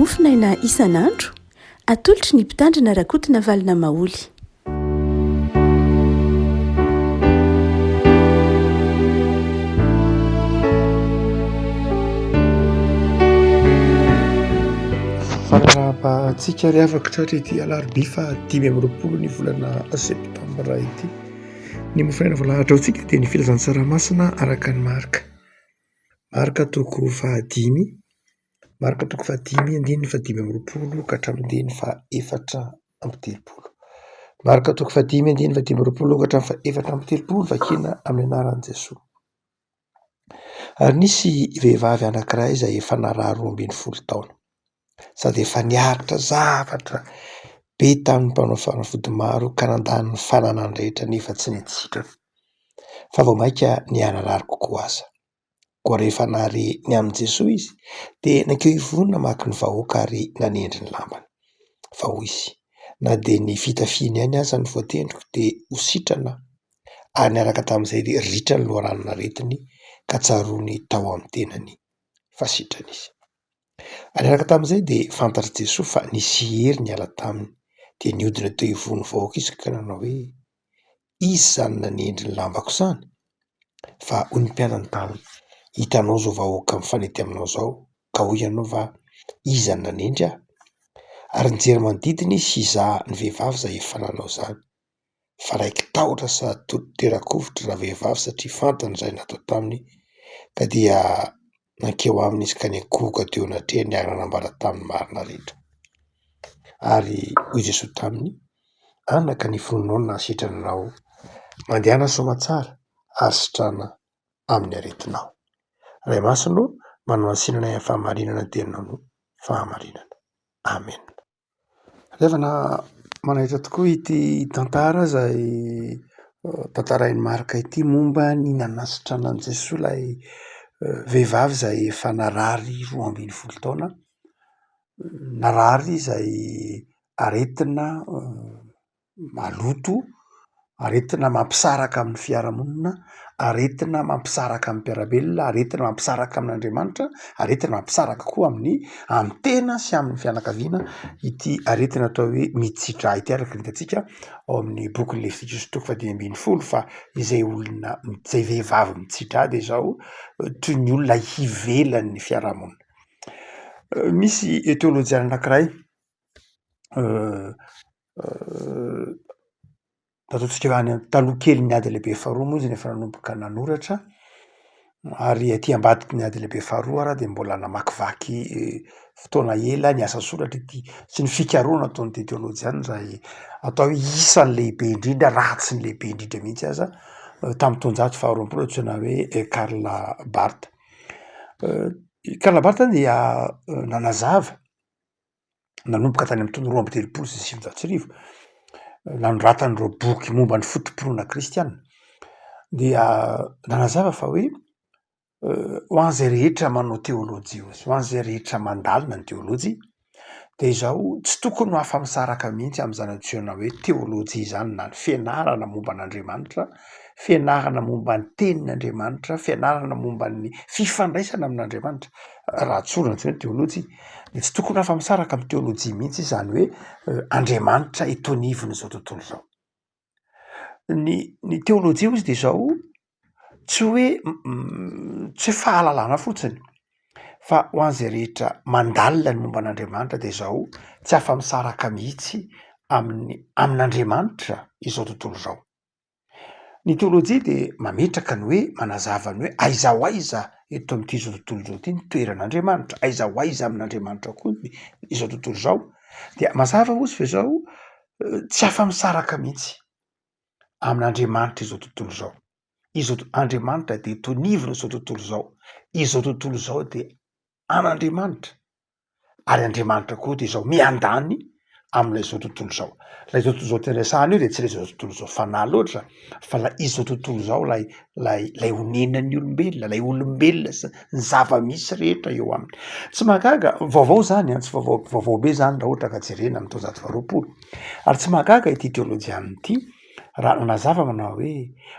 Mofonaina isan'andro, atolotry ny Mpitandrina Rakotonavalona Maholy. Miarahaba antsika ry havako tratra ity alarobia faha 25 ny volana septambra ity. Ny mofonaina voalahatra ho antsika dia ny filazantsara masina araka ny Marka. Marka toko fahadimy, Marka toko fahadimy andininy fahadimy amby roapolo ka hatramin'ny andininy fahaefatra amby telopolo. Marka toko fahadimy andininy fahadimy amby roapolo ka hatramin'ny fahaefatra amby telopolo vakina amin'ny anaran'i Jesoa. Ary nisy vehivavy anankiray izay efa narary 12 taona sady efa niaritra zavatra be tamin'ny mpanao fanafody maro ka nandany ny fananany rehetra nefa tsy nety sitrana fa vao mainka nihanarary kokoa aza. Koa rehefa nahare ny amin'i Jesoa izy dia nankeo ivoho namaky ny vahoaka ary nanendry ny lambany. Fa hoy izy, na dia ny fitafiany ihany aza no voatendriko dia ho sitrana aho. Ary niaraka tamin'izay dia ritra ny loharanon'aretiny ka tsaroany tao amin'ny tenany fa sitrana izy. Ary niaraka tamin'izay dia fantatr'i Jesoa fa nisy hery niala taminy, dia nihodina teo ivohon'ny vahoaka izy ka nanao hoe, Iza izany nanendry ny lambako izany? Fa hoy ny mpianany taminy, Hitanao izao vahoaka mifanety aminao izao, ka hoy ianao va, Iza no nanendry ahy? Ary nijery manodidina izy hizaha ny vehivavy izay efa nanao izany. Fa raiki-tahotra sady tera-kovitra ravehivavy satria fantany izay natao taminy, ka dia nankeo aminy izy ka niankohoka teo anatrehany ary nanambara taminy ny marina rehetra. Ary hoy Jesoa taminy, Anaka, ny finoanao no nahasitrana anao, mandehana soamatsara ary sitrana amin'ny aretinao. Ray Masina ô, manohasina anay amin'ny fahamarinana ny teninao no fahamarinana. Amena. Revana manaitra tokoa ity tantara izay tantarain'i Marka ity momba ny nanasitranan'i Jesoa ilay vehivavy izay efa narary 12 taona, narary izay aretina maloto, aretina mampisaraka amin'ny fiarahamonina, aretina mampisaraka amin'ny mpiara-belona, aretina mampisaraka amin'Andriamanitra, aretina mampisaraka koa amin'ny amin'ny tena sy amin'ny fianakaviana ity aretina atao hoe mitsidra ity araka ny hitantsika ao amin'ny bokin'ny Levitikosy toko faha-15 fa izay olona izay vehivavy mitsidra dia izao toy ny olona ivelan'ny fiarahamonina. Misy teolojiana anankiray Ataontsika hoe any taloha kelin'ny ady lehibe faharoa moa izy no efa nanomboka nanoratra, ary aty ambadiky ny ady lehibe faharoa ary dia mbola namakivaky fotoana ela ny asa soratra ity sy ny fikarohana nataon'ity teolojiana izay atao hoe isan'ny lehibe indrindra raha tsy ny lehibe indrindra mihitsy aza tamin'ny taonjato faharoapolo antsoina hoe Karl Barth. I Karl Barth dia nanazava nanomboka tany amin'ny taona 1932, nanoratany ireo boky momba ny foto-pinoana kristiana, dia nanazava fa hoe ho an'izay rehetra manao teolojia hozy, ho an'izay rehetra mandalina ny teolojia dia izao tsy tokony ho afa-misaraka mihitsy amin'izany antsoina hoe teolojia izany na ny fianarana momba an'Andriamanitra, fianarana momba ny tenin'Andriamanitra, fianarana momba ny fifandraisana amin'Andriamanitra, raha tsorina ny antsoina hoe teolojia. Dia tsy tokony ho afa-misaraka amin'ny teolojia mihitsy izany hoe Andriamanitra eto anivon'izao tontolo izao. Ny ny teolojia hozy de izao, tsy hoe tsy hoe fahalalana fotsiny fa ho an'izay rehetra mandalina ny momba an'Andriamanitra de izao, tsy afa-misaraka mihitsy amin'ny amin'Andriamanitra izao tontolo izao. Ny teolojia dia mametraka ny hoe, manazava ny hoe aiza ho aiza eto amin'ity izao tontolo izao ity ny toeran'Andriamanitra, aiza ho aiza amin'Andriamanitra koa ny izao tontolo izao, dia mazava hozy fa izao tsy afa-misaraka mihitsy amin'Andriamanitra izao tontolo izao, izao to- Andriamanitra dia eto anivon'izao tontolo izao, izao tontolo izao dia an'Andriamanitra. ary Andriamanitra koa dia izao miandany amin'ilay izao tontolo izao. Ilay izao tontolo izao tena resahana io dia tsy ilay izao tontolo izao fanahy loatra fa ilay izao tontolo izao ilay ilay ilay onenan'ny olombelona, ilay olombelona sy ny zava-misy rehetra eo aminy. Tsy mahagaga, vaovao izany an, tsy vaovao vaovao be izany raha ohatra ka jerena amin'ny taonjato faharoapolo. Ary tsy mahagaga ity teolojianina ity raha nanazava manao hoe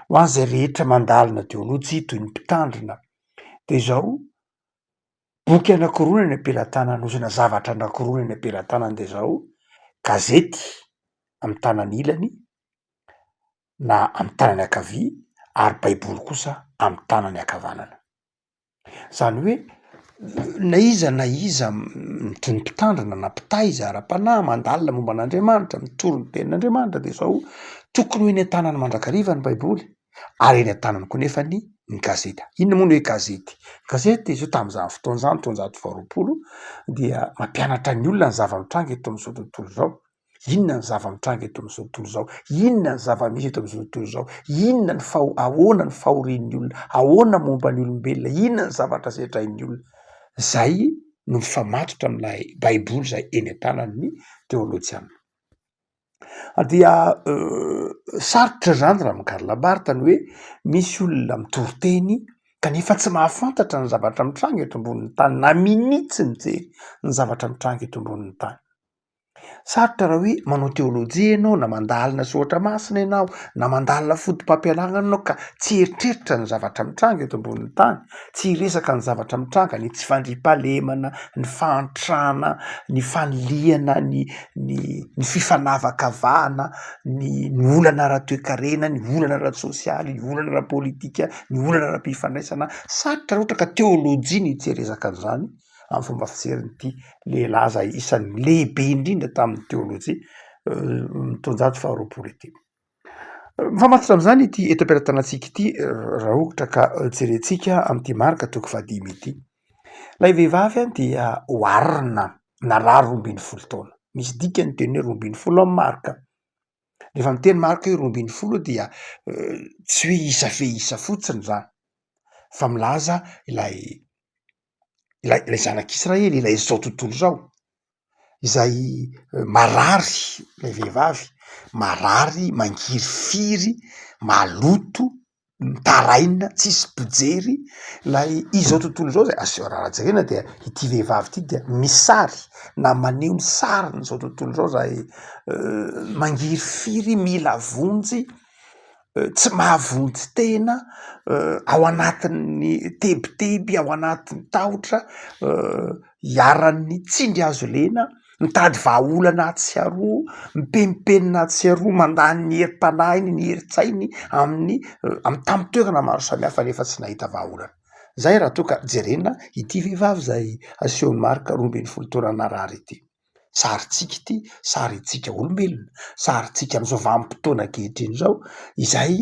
ho an'izay rehetra mandalina teolojia toy ny mpitandrina dia izao. Boky anankiroa no eny am-pelatanany, ozona zavatra anankiroa no eny am-pelatanany dia izao, gazety amin'ny tanany ilany na amin'ny tanany ankavia ary baiboly kosa amin'ny tanany ankavanana. Izany hoe na iza na iza toy ny mpitandrina na mpitaiza ara-panahy mandalina momba an'Andriamanitra, mitory ny tenin'Andriamanitra de zao, tokony ho eny an-tanany mandrakariva ny baiboly ary eny an-tanany koa nefany ny gazety. Inona moa ny hoe gazety? Gazety de zao tamin'izany fotoana izany, taonjato faharoapolo dia mampianatra ny olona ny zava-mitranga eto amin'izao tontolo izao. Inona ny zava-mitranga eto amin'izao tontolo izao? Inona ny zava-misy eto amin'izao tontolo izao? Inona ny faho- ahoana ny fahorian'ny olona? Ahoana momba ny olombelona? Inona ny zavatra sedrain'ny olona? Zay no mifamatotra amin'ilay baiboly izay eny an-tanan'ny teolojiana. Dia sarotra zany raha amin'i Karl Barth ny hoe misy olona mitory teny kanefa tsy mahafantatra ny zavatra mitranga eto ambonin'ny tany na minia tsy mijery ny zavatra mitranga eto ambonin'ny tany. Sarotra raha hoe manao teolojia ianao na mandalina soratra masina ianao na mandalina foto-pampianarana ianao ka tsy hieritreritra ny zavatra mitranga eto ambonin'ny tany, tsy hiresaka ny zavatra mitranga, ny tsy fandriampahalemana, ny fahantrana, ny fanilihana, ny ny ny fifanavakavahana, ny ny olana ara-toekarena, ny olana ara-tsosialy, ny olana ara-pôlitika, ny olana ara-pifandraisana, sarotra raha ohatra ka teolojia ny tsy hiresaka an'izany. amin'ny fomba fijerin'ity lehilahy izay isan'ny lehibe indrindra tamin'ny teolojia ny taonjato faharoapolo ity. Mifamatotra amin'izany ity eto am-pelatanantsika ity raha ohatra ka jerentsika amin'ity Marka toko fahadimy ity. Ilay vehivavy dia oharina narary 12 taona. Misy dikany ny teny hoe 12 amin'ny Marka. Rehefa miteny Marka hoe 12 dia tsy hoe isa fe isa fotsiny izany fa milaza ilay ilay ilay zanak'Israely, ilay izao tontolo izao, izay marary ilay vehivavy, marary, mangirifiry, maloto, mitaraina, tsisy mpijery, ilay izao tontolo izao zay asio- raha jerena dia ity vehivavy ity dia misary na maneho ny sarin'izao tontolo izao zay mangirifiry, mila vonjy. tsy mahavonjy tena ao anatin'ny tebiteby, ao anatin'ny tahotra, iharan'ny tsindry hazo lena, mitady vahaolana atsy sy aroa, mipenimpenina atsy sy aroa, mandany ny herim-panahiny, ny herin-tsainy amin'ny amin'ny tamin'ny toerana maro samihafa nefa tsy nahita vahaolana. Zay raha toa ka jerena ity vehivavy izay asehon'i Marc 12 taona narary ity. Sarintsika ity, sarintsika olombelona, sarintsika amin'izao vanim-potoana ankehitriny izao, izay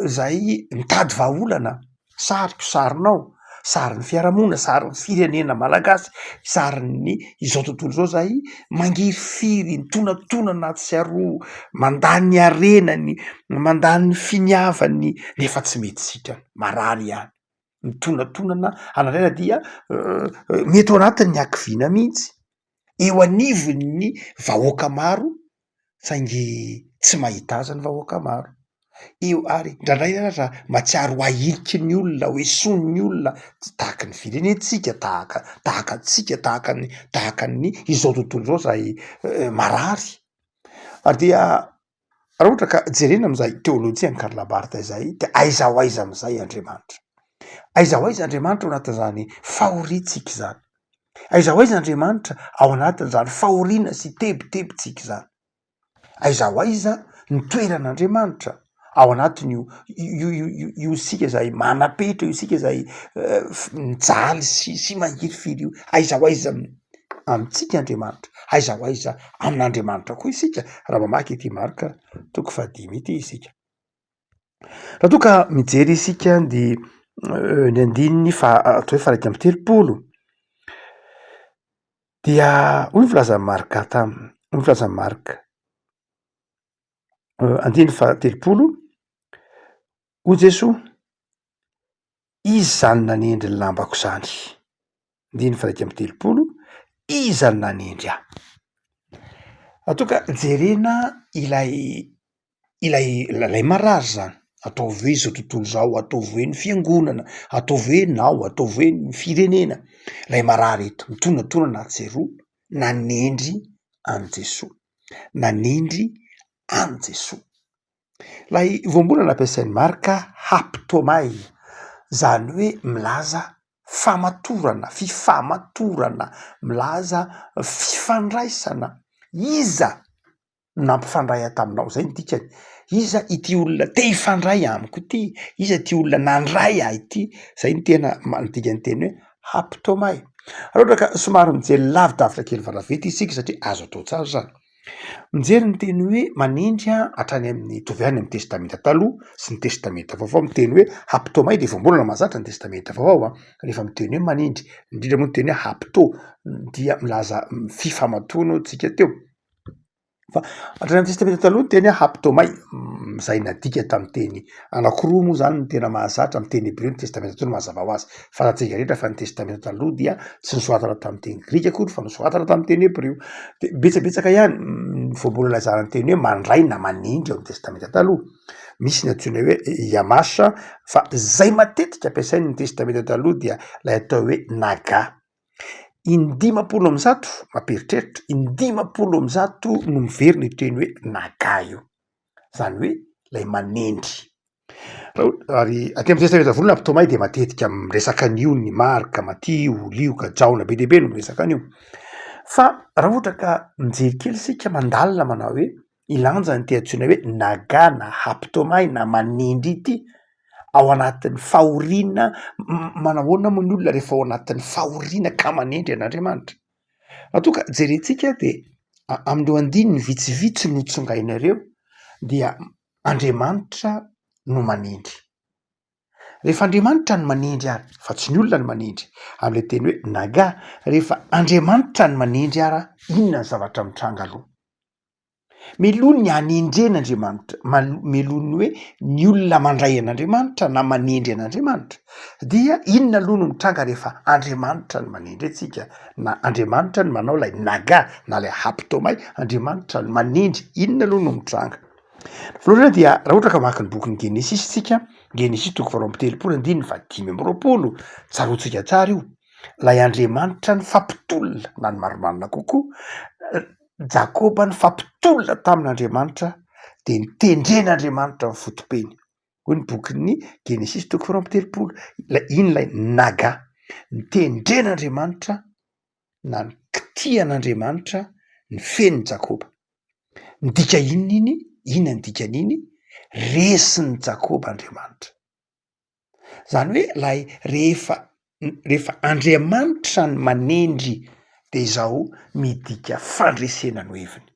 izay mitady vahaolana, sariko, sarinao, sarin'ny fiarahamonina, sarin'ny firenena malagasy, sarin'ny izao tontolo izao izay mangirifiry, mitonantonana atsy sy aroa, mandany ny harenany, mandany ny finiavany nefa tsy mety sitrana, marary ihany. Mitonatonana anandraina dia mety ao anatin'ny hakiviana mihitsy, eo anivon'ny vahoaka maro saingy tsy mahita azy ny vahoaka maro, eo ary indraindray aza mahatsiaro ho ahiliky ny olona, ho esoin'ny olona tsy tahaky ny firenentsika, tahaka tahaka antsika, tahaka ny tahaka ny izao tontolo izao izay marary ary dia Raha ohatra ka jerena amin'izay teolojian'i Karl Barth izay dia aiza ho aiza amin'izay Andriamanitra? Aiza ho aiza Andriamanitra ao anatin'izany fahoriantsika izany? Aiza ho aiza Andriamanitra ao anatin'izany fahoriana sy tebitebintsika izany? Aiza ho aiza ny toeran'Andriamanitra ao anatin'io io io io io isika izay manam-petra io isika izay mijaly sy sy mangirifiry io, aiza ho aiza amintsika Andriamanitra, aiza ho aiza amin'Andriamanitra koa isika raha mamaky ity Marka toko fahadimy ity isika. Raha toa ka mijery isika dia ny andininy faha atao hoe faha 31 dia hoy ny filazan'i Marka taminy, hoy ny filazan'i Marka andininy faha 30, hoy Jesoa, iza izany nanendry ny lambako izany? Andininy faha 31, iza no nanendry ahy? Raha toa ka jerena ilay ilay ilay marary zany, ataovy hoe izao tontolo izao, ataovy hoe ny fiangonana, ataovy hoe enao, ataovy hoe ny firenena, ilay marary eto mitonatonana atsy sy eroa, nanendry an'i Jesoa, nanendry an'i Jesoa. Ilay voambolana ampiasain'i Marka, haptomai, izany hoe milaza. famatorana, fifamatorana, milaza fifandraisana. Iza no nampifandray ahy taminao? Zay no dikany. Iza ity olona te hifandray amiko ity? Iza ity olona nandray ahy ity? Zay no tena ma- ny dikan'ny teny hoe haptomay. Raha ohatra ka somary mijery lavidavitra kely varavety isika satria azo atao tsara zany. Mijery ny teny hoe manindry hatrany amin'ny mitovy ihany amin'ny testamenta taloha sy ny testamenta vaovao, ny teny hoe haptomay dia voambolana mahazatra ny testamenta vaovao an, rehefa miteny hoe manindry, indrindra moa ny teny hoe hapto dia milaza fifamatoana hoy tsika teo, fa hatrany amin'ny testamenta taloha ny teny hoe haptomay izay nadika tamin'ny teny anankiroa moa zany no tena mahazatra amin'ny teny hebreo ny testamenta taloha mazava ho azy. Fantatsika rehetra fa ny Testamenta Taloha dia tsy nosoratana tamin'ny teny grika akory fa nosoratana tamin'ny teny hebreo. De betsabetsaka ihany ny voambolana ilazana ny teny hoe mandray na manindry ao amin'ny Testamenta Taloha. Misy ny antsoina hoe Yamasha fa zay matetika ampiasain'ny Testamenta Taloha dia ilay atao hoe Naga. Indimampolo am'zato, mampieritreritra, indimampolo am'zato no miverina io teny hoe Naga io, zany hoe lay manendry. Ary aty amin'ny Testamenta Voalohany Ampitoamay dia matetika miresaka an'io ny Marka, Matio, Lioka, Jaona, be dia be no miresaka an'io. Fa raha ohatra ka mijery kely isika mandalina manao hoe hilanja an'ity antsoina hoe Naga na Haptomay na manindry ity ao anatin'ny fahoriana, manahoana moa ny olona rehefa ao anatin'ny fahoriana ka manendry an'Andriamanitra? Raha toa ka jerentsika dia amin'ireo andininy vitsivitsy notsongaina ireo dia Andriamanitra no manendry. Rehefa Andriamanitra no manendry ary, fa tsy ny olona no manendry, amin'ilay teny hoe naga, rehefa Andriamanitra no manendry ary, inona ny zavatra mitranga aloha? Mialoha ny hanendrena Andriamanitra, mialoha ny hoe ny olona mandray an'Andriamanitra na manendry an'Andriamanitra, dia inona aloha no mitranga rehefa Andriamanitra no manendry antsika? Na Andriamanitra no manao ilay naga na ilay haptomay, Andriamanitra no manendry, inona aloha no mitranga? Voalohany dia raha ohatra ka mamaky ny bokin'ny Genesisy isika, Genesisy toko faharoa amby telopolo andininy fahadimy amby 20, tsaroantsika tsara io, ilay Andriamanitra nifampitolona na ny marimarina kokoa, Jakoba nifampitolona tamin'Andriamanitra dia nitendren'Andriamanitra ny foto-peny, hoy ny bokin'ny Genesisy toko faharoa amby telopolo, ilay iny ilay naga, nitendren'Andriamanitra na nikitihan'Andriamanitra ny fen'i Jakoba. Midika inona iny? Inona ny dikan'iny? Resin'i Jakoba Andriamanitra. Zany hoe lay rehefa rehefa Andriamanitra no manendry de izao midika fandresena no heviny.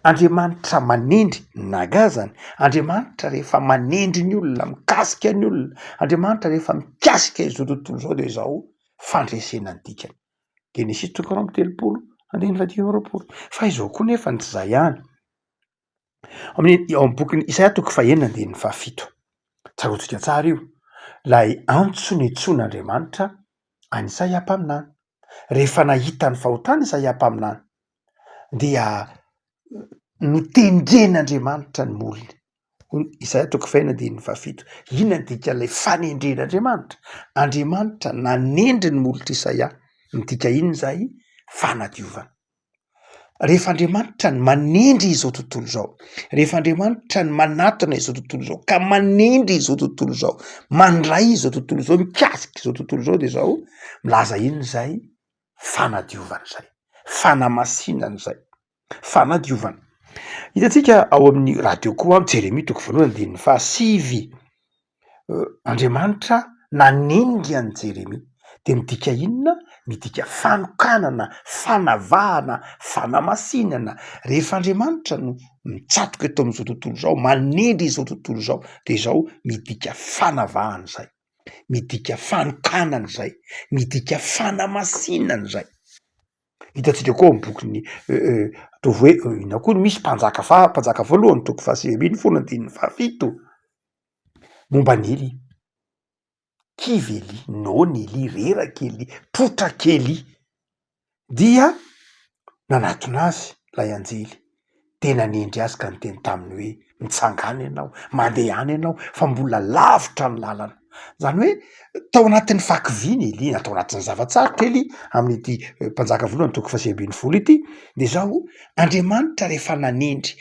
Andriamanitra manendry, naga zany, Andriamanitra rehefa manendry ny olona, mikasika ny olona, Andriamanitra rehefa mikasika izao tontolo izao de izao fandresena ny dikany. Genesisy toko 32 andininy faha-25. Fa izao koa nefa tsy izay ihany, amin'ny ao amin'ny bokin'i Isaia toko fahenina andininy fahafito, tsaroantsika tsara io, ilay antso niantsoan'Andriamanitra an'i Isaia mpaminany. Rehefa nahita ny fahotany Isaia mpaminany dia notendren'Andriamanitra ny molony. Hoy Isaia toko fahenina andininy fahafito. Inona ny dikan'ilay fanendren'Andriamanitra? Andriamanitra nanendry ny molotr'i Isaia. Midika inona izay? Fanadiovana. Rehefa Andriamanitra no manendry izao tontolo izao, rehefa Andriamanitra no manatona izao tontolo izao ka manendry izao tontolo izao, mandray izao tontolo izao, mikasika izao tontolo izao de izao, milaza inona izay? Fanadiovana izay, fanamasinana izay. Fanadiovana. Hitantsika ao amin'ny radio koa Jeremia toko voalohany andininy fahasivy, Andriamanitra nanengy an'i Jeremia de midika inona? Midika fanokanana, fanavahana, fanamasinana. Rehefa Andriamanitra no mitsatoka eto amin'izao tontolo izao, manendry izao tontolo izao de izao midika fanavahana izay, midika fanokanana izay, midika fanamasinana izay. Hitantsika koa ao amin'ny bokin'ny ataovy hoe inona koa no misy mpanjaka faha- mpanjaka voalohany toko faha-19 andininy fahafito momba an'i Elia. Kivy Elia, noana Elia, reraka Elia, potraka Elia. Dia nanatona azy ilay anjely dia nanendry azy ka niteny taminy hoe mitsangàna ianao, mandehana ianao fa mbola lavitra ny lalana. Izany hoe tao anatin'ny fahakiviana Elia na tao anatin'ny zava-tsarotra Elia amin'ity mpanjaka voalohany toko faha-19 ity de izao, Andriamanitra rehefa nanendry,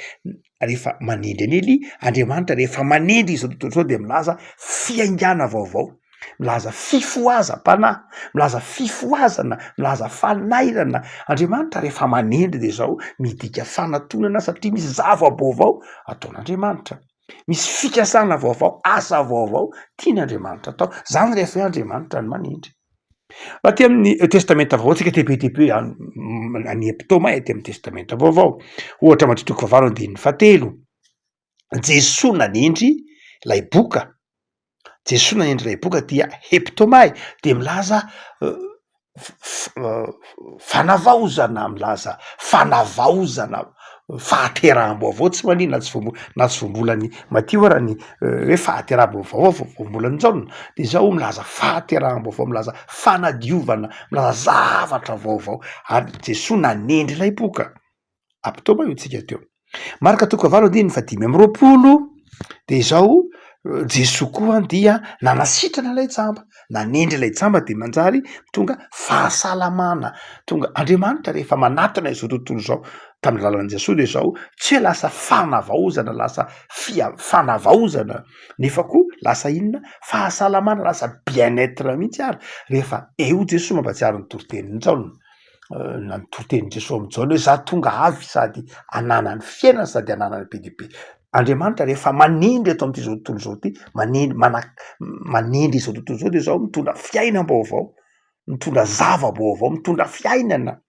rehefa manendry an'i Elia, Andriamanitra rehefa manendry izao tontolo izao de milaza fiaingàna vaovao. Milaza fifohazam-panahy, milaza fifohazana, milaza fanairana. Andriamanitra rehefa manendry de zao midika fanatonana satria misy zava-baovao ataon'Andriamanitra. Misy fikasana vaovao, asa vaovao tian'Andriamanitra atao. Zany rehefa hoe Andriamanitra no manendry. Aty amin'ny testamenta vaovao tsika te be dia be any epitoma aty amin'ny testamenta vaovao. Ohatra Matio toko fahavalo andininy fahatelo. Jesoa nanendry ilay boka, Jesoa nanendry ilay boka dia heptomay dia milaza fanavaozana, milaza fanavaozana, fahateraham-baovao tsy maninona na tsy voambo- na tsy voambolan'i Matio ara ny hoe fahateraham-baovao fa voambolan'i Jaona, de zao milaza fahateraham-baovao, milaza fanadiovana, milaza zavatra vaovao ary Jesoa nanendry ilay boka. Ampitao io tsika teo. Marka toko fahavalo andininy faha-25 de izao Jesoa koa dia nanasitrana ilay jamba, nanendry ilay jamba de manjary tonga fahasalamana, tonga Andriamanitra rehefa manatona izao tontolo izao tamin'ny alalan'i Jesoa de izao tsy hoe lasa fanavaozana, lasa fia- fanavaozana nefa koa lasa inona fahasalamana, lasa bien être mihitsy ary rehefa eo Jesoa mampahatsiaro ny toritenin'i Jaona. na ny toritenin'i Jesoa amin'i Jaona hoe za tonga avy sady hanana ny fiainana sady hanana ny be dia be. Andriamanitra rehefa manindry eto amin'ity zao tontolo izao ity, manindry mana- manindry izao tontolo izao de zao mitondra fiainam-baovao, mitondra zava-baovao, mitondra fiainana.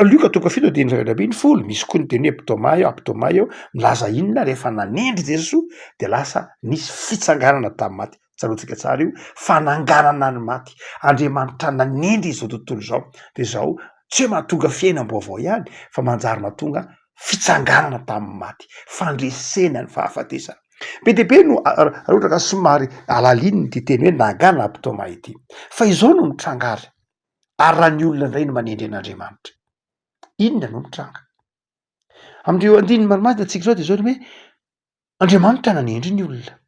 Lioka toko fahafito andininy faha-11, misy koa ny teny hoe mpitôma eo, ampitôma eo, milaza inona rehefa nanindry Jesoa de lasa nisy fitsanganana tamin'ny maty. Tsaroantsika tsara io, fananganana ny maty. Andriamanitra nanendry izao tontolo izao, de izao tsy hoe mahatonga fiainam-baovao ihany fa manjary mahatonga fitsanganana tamin'ny maty, fandresena ny fahafatesana. Be dia be no raha ohatra ka somary alalinina ity teny hoe nagana mpitaoma ity, fa izao no mitranga ary, ary raha ny olona indray no manendry an'Andriamanitra, inona no mitranga? Amin'ireo andininy maromaro hitantsika izao de izao ny hoe Andriamanitra nanendry ny olona.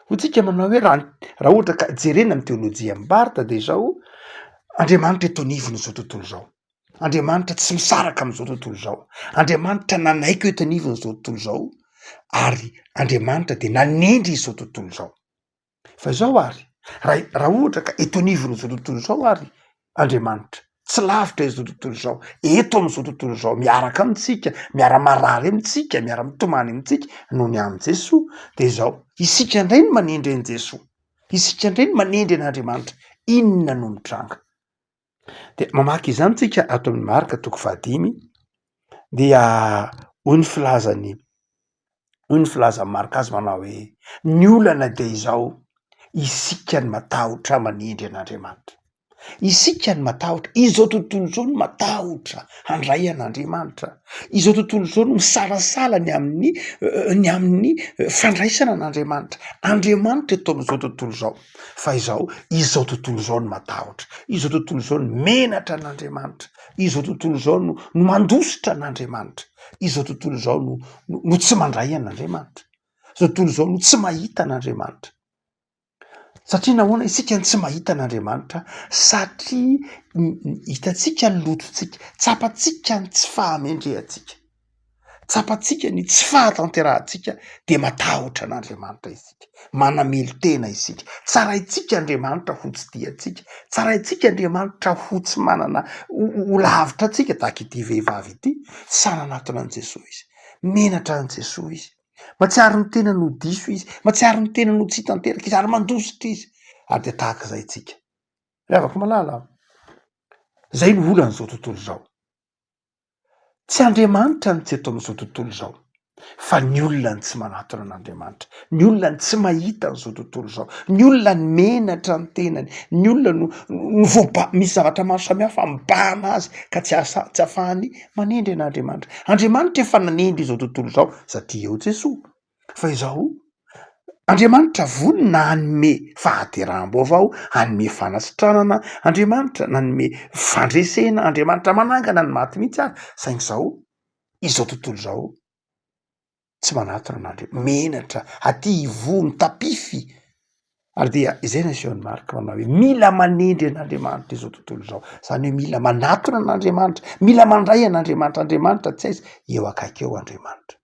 Hoy tsika manao hoe raha raha ohatra ka jerena amin'ny teolojian'i Barth de izao, Andriamanitra eto anivon'izao tontolo izao, Andriamanitra tsy misaraka amin'izao tontolo izao, Andriamanitra nanaiky ho eto anivon'izao tontolo izao ary Andriamanitra de nanendry izao tontolo izao. Fa izao ary, raha raha ohatra ka eto anivon'izao tontolo izao ary Andriamanitra, tsy lavitra izao tontolo izao, eto amin'izao tontolo izao, miaraka amintsika, miara-marary amintsika, miara-mitomany amintsika noho ny amin'i Jesoa, de izao, isika indray no manendry an'i Jesoa, isika indray no manendry an'Andriamanitra, inona no mitranga? De mamaky izany tsika ato amin'ny Marka toko fahadimy, dia hoy ny filazany hoy ny filazan'i Marka azy manao hoe, ny olana dia izao, isika no matahotra manendry an'Andriamanitra. Isika no matahotra, izao tontolo izao no matahotra handray an'Andriamanitra. Izao tontolo izao no misalasala ny amin'ny ny amin'ny fandraisana an'Andriamanitra. Andriamanitra eto amin'izao tontolo izao. Fa izao, izao tontolo izao no matahotra, izao tontolo izao no menatra an'Andriamanitra, izao tontolo izao no no mandositra an'Andriamanitra. Izao tontolo izao no no tsy mandray an'Andriamanitra, izao tontolo izao no tsy mahita an'Andriamanitra. Satria nahoana isika no tsy mahita an'Andriamanitra? Satria hitantsika ny lotontsika, tsapantsika ny tsy fahamendrehantsika, tsapantsika ny tsy fahatanterahantsika dia matahotra an'Andriamanitra isika, manamelo-tena isika, tsaraintsika Andriamanitra ho tsy tia antsika, tsaraintsika Andriamanitra ho tsy manana ho lavitra antsika tahaka ity vehivavy ity, Sahy nanatona an'i Jesoa izy. Menatra an'i Jesoa izy. Mahatsiaro ny tenany ho diso izy. Mahatsiaro ny tenany ho tsy tanteraka izy ary mandositra izy. Ary dia tahaka izay isika. Ry havako malala, izay no olan'izao tontolo izao. Tsy Andriamanitra no tsy eto amin'izao tontolo izao. Fa ny olona no tsy manatona an'Andriamanitra, ny olona no tsy mahita an'izao tontolo izao, ny olona no menatra ny tenany, ny olona no no voaba- misy zavatra maro samihafa mibahana azy ka tsy asa- tsy ahafahany manendry an'Andriamanitra. Andriamanitra efa nanendry izao tontolo izao satria eo Jesoa, fa izao Andriamanitra vonona hanome fahateraham-baovao, hanome fanasitranana, Andriamanitra nanome fandresena, Andriamanitra manangana ny maty mihitsy ary, saingy izao izao tontolo izao tsy manatona an'Andriamanitra, menatra, aty ivoho, mitapify, ary dia izay no asehon'i Marc manao hoe mila manendry an'Andriamanitra izao tontolo izao, zany hoe mila manatona an'Andriamanitra, mila mandray an'Andriamanitra, Andriamanitra tsy aiza, eo akaiky eo Andriamanitra,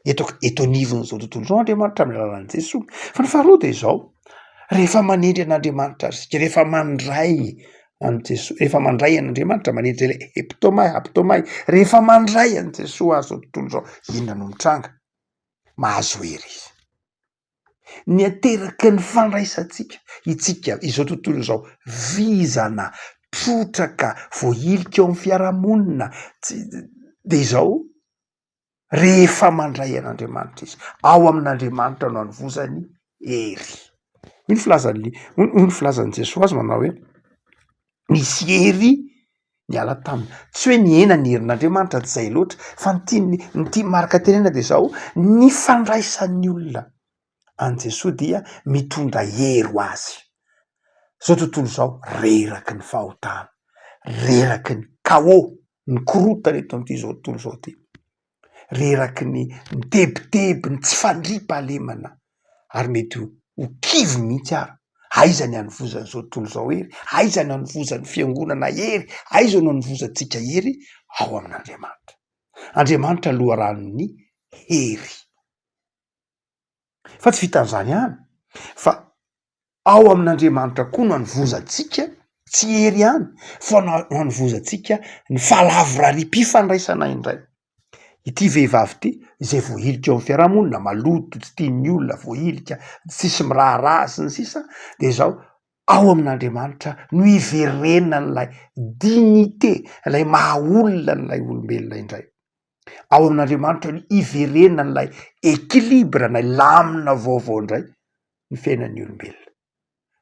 eto eto anivon'izao tontolo izao Andriamanitra amin'ny alalan'i Jesoa. Fa ny faharoa de izao, Rehefa manendry an'Andriamanitra ary isika, rehefa mandray an'i Jesoa, rehefa mandray an'Andriamanitra, manendry ilay heptomay, haptomay, rehefa mandray an'i Jesoa ary izao tontolo izao, inona no mitranga? Mahazo hery izy. Ny ateraky ny fandraisantsika, itsika, izao tontolo izao, vizana, trotraka, voahilika eo amin'ny fiarahamonina, tsy de izao, rehefa mandray an'Andriamanitra izy, ao amin'Andriamanitra no anovozany hery. Hoy ny filazan'ny, hoy ny filazan'i Jesoa azy manao hoe nisy hery niala taminy, tsy hoe nihena ny herin'Andriamanitra, tsy izay loatra, fa ny tiany, ny tian'i Marka tenenina de zao, ny fandraisan'ny olona an'i Jesoa dia mitondra hery ho azy. Zao tontolo izao reraky ny fahotana, reraky ny chaos, ny korontana eto amin'ity zao tontolo izao ity, reraky ny ny tebiteby, ny tsy fandriampahalemana ary mety ho kivy mihitsy ary, aiza ny hanovozan'izao tontolo izao hery, aiza ny hanovozan'ny fiangonana hery, aiza no hanovozantsika hery? Ao amin'Andriamanitra. Andriamanitra loharanon'ny hery. Fa tsy vitan'izany ihany fa ao amin'Andriamanitra koa no anovozantsika, tsy hery ihany fa no anovozantsika ny fahalavorariam-pifandraisana indray. Ity vehivavy ity izay voahilika eo amin'ny fiarahamonina, maloto, tsy tian'ny olona, voahilika, tsisy miraharaha sy ny sisa de izao ao amin'Andriamanitra no iverenan'ilay dignité, ilay maha olona an'ilay olombelona indray. Ao amin'Andriamanitra no iverenan'ilay équilibre na lamina vaovao indray ny fiainan'ny olombelona.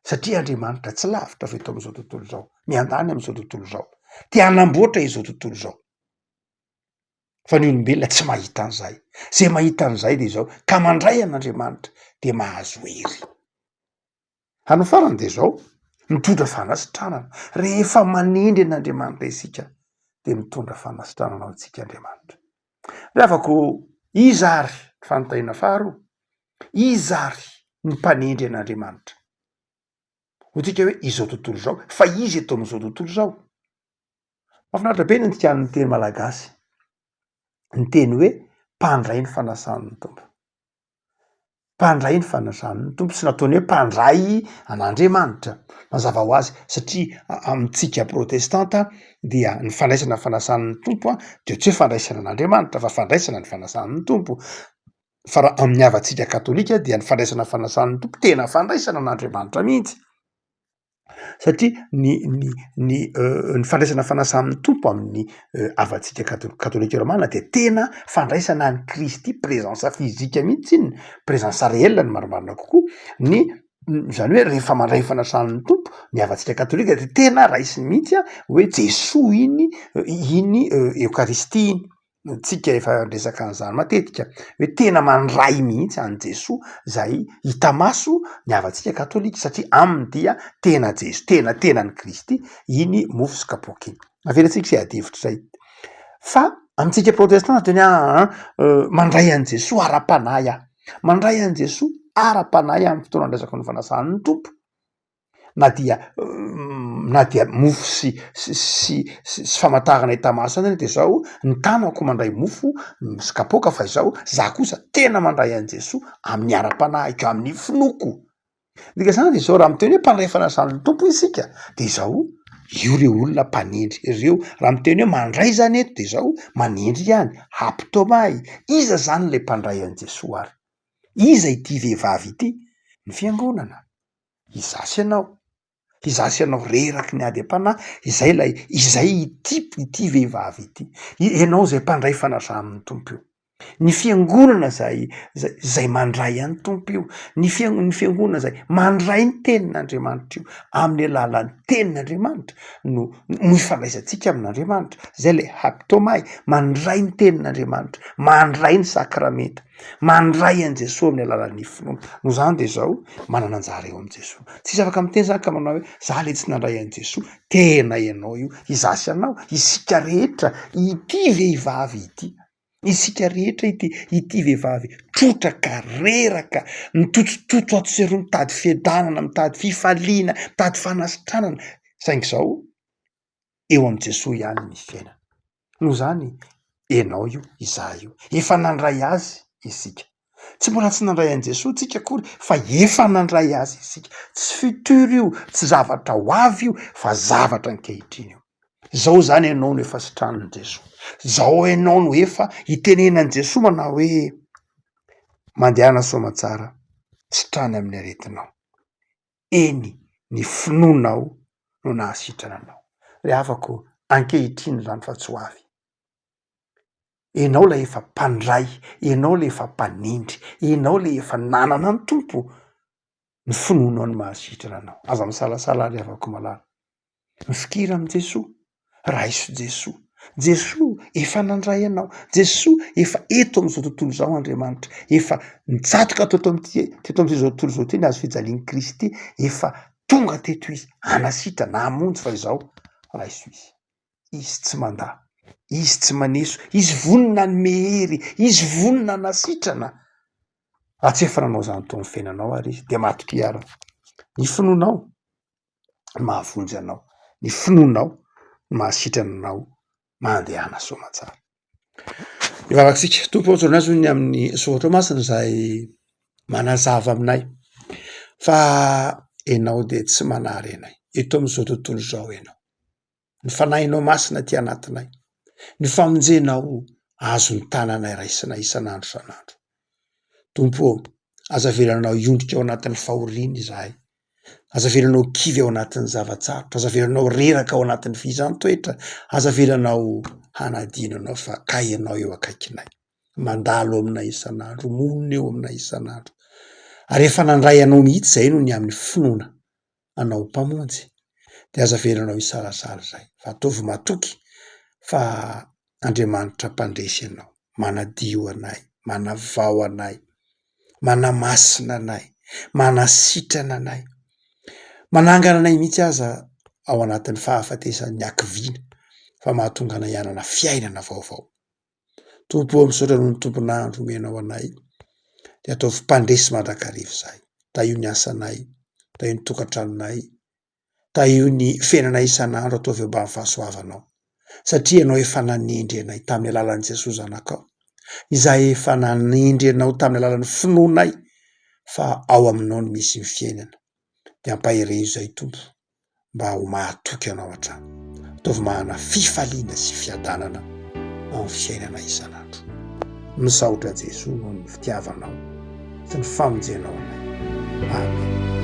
Satria Andriamanitra tsy lavitra avy eto amin'izao tontolo izao, miandany amin'izao tontolo izao, te hanamboatra izao tontolo izao. Fa ny olombelona tsy mahita an'izay. Izay mahita an'izay dia izao, ka mandray an'Andriamanitra dia mahazo hery. Ary ny farany dia izao, mitondra fanasitranana. Rehefa manendry an'Andriamanitra isika dia mitondra fanasitranana ho antsika Andriamanitra. Ry havako, iza ary, fanontaniana faharoa, iza ary ny mpanendry an'Andriamanitra? Hoy tsika hoe izao tontolo izao, fa iza eto amin'izao tontolo izao? Mahafinaritra be ny andikan'ny teny malagasy ny teny hoe mpandray ny fanasan'ny Tompo. Mpandray ny fanasan'ny Tompo, tsy nataony hoe mpandray an'Andriamanitra, mazava ho azy satria amintsika protestanta dia ny fandraisana ny fanasan'ny Tompo dia tsy hoe fandraisana an'Andriamanitra fa fandraisana ny fanasan'ny Tompo, fa raha amin'ny havantsika katolika dia ny fandraisana ny fanasan'ny Tompo tena fandraisana an'Andriamanitra mihitsy. Satria ny ny ny ny fandraisana fanasan'ny Tompo amin'ny havantsika kato- katolika romana dia tena fandraisana an'i Kristy, présence physique mihitsy tsinona, présence réelle no marimarina kokoa, ny zany hoe rehefa mandray fanasan'ny Tompo ny havantsika katolika de tena raisiny mihitsy an hoe Jesoa iny iny eokaristia iny. Tsika efa niresaka an'izany matetika hoe tena mandray mihitsy an'i Jesoa zay hita maso ny havantsika katolika satria aminy dia tena Jeso tena tenan'i Kristy iny mofo sy kapoaka iny. Avelantsika izay ady hevitra izay. Fa amintsika protestanta dia ny aa mandray an'i Jesoa ara-panahy aho, mandray an'i Jesoa ara-panahy aho amin'ny fotoana andraisako ny fanasan'ny Tompo. na dia na dia mofo sy sy sy sy famantarana hita maso ihany de zao ny tanako mandray mofo sy kapoaka fa izao za kosa tena mandray an'i Jesoa amin'ny ara-panahiko amin'ny finoako, dika zany de zao raha miteny hoe mpandray fanasan'ny Tompo isika de izao io reo olona mpanendry ireo, raha miteny hoe mandray zany eto de zao manendry ihany, hampitaoma ahy, iza zany le mpandray an'i Jesoa ary? Iza ity vehivavy ity? Ny fiangonana. Izaho sy ianao, izaho sy ianao reraky ny ady am-panahy, izay ilay, izay ity ity vehivavy ity, ianao izay mpandray fanasan'ny Tompo io, ny fiangonana izay zay zay mandray an'ny Tompo io, ny fian- ny fiangonana izay mandray ny tenin'Andriamanitra io, amin'ny alalan'ny tenin'Andriamanitra no no ifandraisantsika amin'Andriamanitra, zay le haptomay, mandray ny tenin'Andriamanitra, mandray ny sakramenta. Mandray an'i Jesoa amin'ny alalan'ny finoana. Noho izany dia izao, manana anjara eo amin'i Jesoa. Tsisy afaka miteny izany ka manao hoe, za le tsy nandray an'i Jesoa. Tena ianao io, izaho sy ianao, isika rehetra, ity vehivavy ity, isika rehetra ity, ity vehivavy trotraka, reraka, mitotototo ato sy eroa, mitady fiadanana, mitady fifaliana, mitady fanasitranana, saingy izao, eo amin'i Jesoa ihany ny fiainana. Noho izany, ianao io, izaho io, efa nandray azy isika. Tsy mbola tsy nandray an'i Jesoa tsika akory fa efa nandray azy isika. Tsy futur io, tsy zavatra ho avy io fa zavatra ankehitriny io. Zao zany ianao no efa sitranin'i Jesoa. Zao ianao no efa itenenan'i Jesoa manao hoe mandehana soamatsara, sitrany amin'ny aretinao. Eny, ny finoanao no nahasitrana anao. Ry havako, ankehitriny izany fa tsy ho avy. Ianao ilay efa mpandray, ianao ilay efa mpanindry, ianao ilay efa nanana ny Tompo, ny finoanao no mahasitrana anao. Aza misalasala ry havako malala. Mifikira amin'i Jesoa, raiso Jesoa. Jesoa efa nandray anao, Jesoa efa eto amin'izao tontolo izao Andriamanitra, efa nitsatoka teto amin'ity teto amin'izao tontolo izao ity ny hazo fijalian'i Kristy, efa tonga teto Izy hanasitrana, hamonjy fa izao raiso Izy. Izy tsy mandà, Izy tsy maneso, Izy vonona hanome hery, Izy vonona hanasitrana. Raha tsy efa nanao izany teo amin'ny fiainanao ary Izy dia matokia ary ny finoanao no mahavonjy anao, ny finoanao no mahasitrana anao, mandehana soamantsara. Hivavaka isika. Tompo ô, tsodrano azy hoy ny amin'ny soratra masina izay manazava aminay fa Ianao dia tsy manary anay eto amin'izao tontolo izao Ianao. Ny Fanahinao Masina aty anatinay, ny famonjenao azon'ny tananay raisina isan'andro isan'andro. Tompo ô, aza avelanao hiondrika ao anatin'ny fahoriana izahay, aza avelanao kivy ao anatin'ny zava-tsarotra, aza avelanao reraka ao anatin'ny fihizan-toetra, aza avelanao hanadino anao fa kay ianao eo akaikinay, mandalo aminay isan'andro, monina eo aminay isan'andro, ary efa nandray anao mihitsy izahay noho ny amin'ny finoana anao Mpamonjy de aza avelanao hisalasala izay fa ataovy matoky fa Andriamanitra mpandresy ianao, manadio anay, manavao anay, manamasina anay, manasitrana anay, manangana anay mihitsy aza ao anatin'ny fahafatesan'ny hakiviana fa mahatonga anay hanana fiainana vaovao. Tompo ô, misaotra noho ny tombon'andro omenao anay, de ataovy mpandresy mandrakariva izahay. Tahio ny asanay, tahio ny tokantranonay, tahio ny fiainanay isan'andro ataovy eo ambany fahasoavanao, satria ianao efa nanendry anay tamin'ny alalan'i Jesoa Zanakao, izay efa nanendry anao tamin'ny alalan'ny finoanay fa ao aminao no misy ny fiainana, de ampaherezo izahay Tompo. mba ho mahatoky anao hatrany. Ataovy manana fifaliana sy fiadanana amin'ny fiainana isan'andro. Misaotra Jesoa noho ny fitiavanao sy ny famonjenao anay. Amen.